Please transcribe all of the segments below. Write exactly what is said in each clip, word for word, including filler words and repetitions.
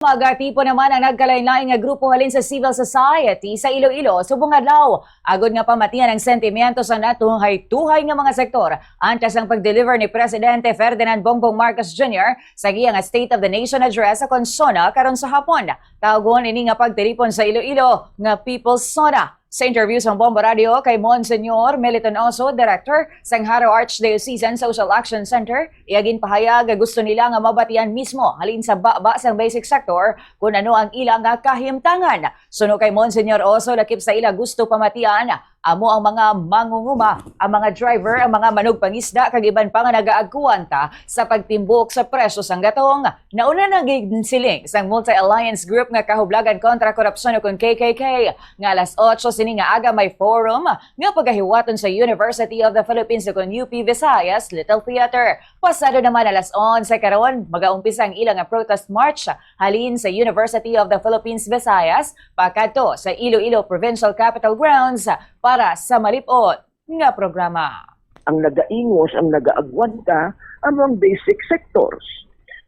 Magatipon naman ang nagkalain-lain nga grupo halin sa civil society sa Iloilo subong adlaw, agod nga pamatian ang sentimiento sa natuhay-tuhay nga mga sektor. Antes ang pag-deliver ni Presidente Ferdinand Bongbong Marcos Junior sa iya nga State of the Nation Address sa kon SONA karon sa hapon. Tawgon ini nga pagtilipon sa Iloilo nga People's SONA. Sa interview sang Bombo Radio kay Monsignor Meliton Oso, Director sang Jaro Archdiocesan Social Action Center, iya ginpahayag nga gusto nila nga mabatian mismo halin sa baba sang basic sector kon ano ang ila nga kahimtangan. Suno kay Monsignor Oso, lakip sa ila gusto pamatian, amo ang mga mangunguma, ang mga driver, ang mga manugpangisda, kag iban pa nga nagaagkuwanta sa pagtimbok sa presyo sang gatong. Nauna na ginsiling sang Multi-Alliance Group nga Kahublagan kontra Korupsyon, o kon K K K, nga alas otso sini nga aga may forum nga pagahiwaton sa University of the Philippines, o kon U P Visayas Little Theater. Pasado naman alas onse karon, magaumpisa ang ila nga protest march halin sa University of the Philippines Visayas pakadto sa Iloilo Provincial Capitol Grounds para sa malip-ot nga programa. Ang nagaingos, ang nagaagwanta, amo ang basic sectors.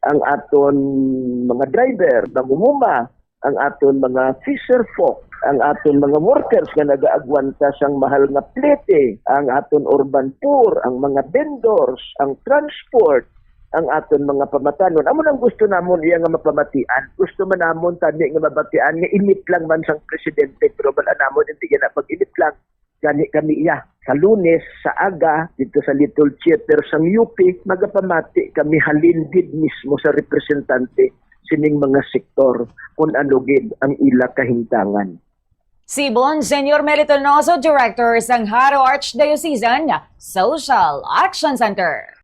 Ang aton mga driver, mangunguma, ang aton mga fisher folk, ang aton mga workers nga nagaagwanta sang mahal nga plete, ang aton urban poor, ang mga vendors, ang transport, ang aton mga pamatanon. Amo nang gusto namon iya nga mapamatian. Gusto man namon tani nga mabatian nga init lang man sang presidente, pero bal-an namon hindi na pag-init lang. Gani kami iya sa Lunes sa aga dito sa Little Theater sang U P, magapamati kami halin gid mismo sa representante sining mga sektor kung ano gid ang ila kahimtangan. Si Monsignor Meliton Oso, Director sang Jaro Archdiocesan Social Action Center.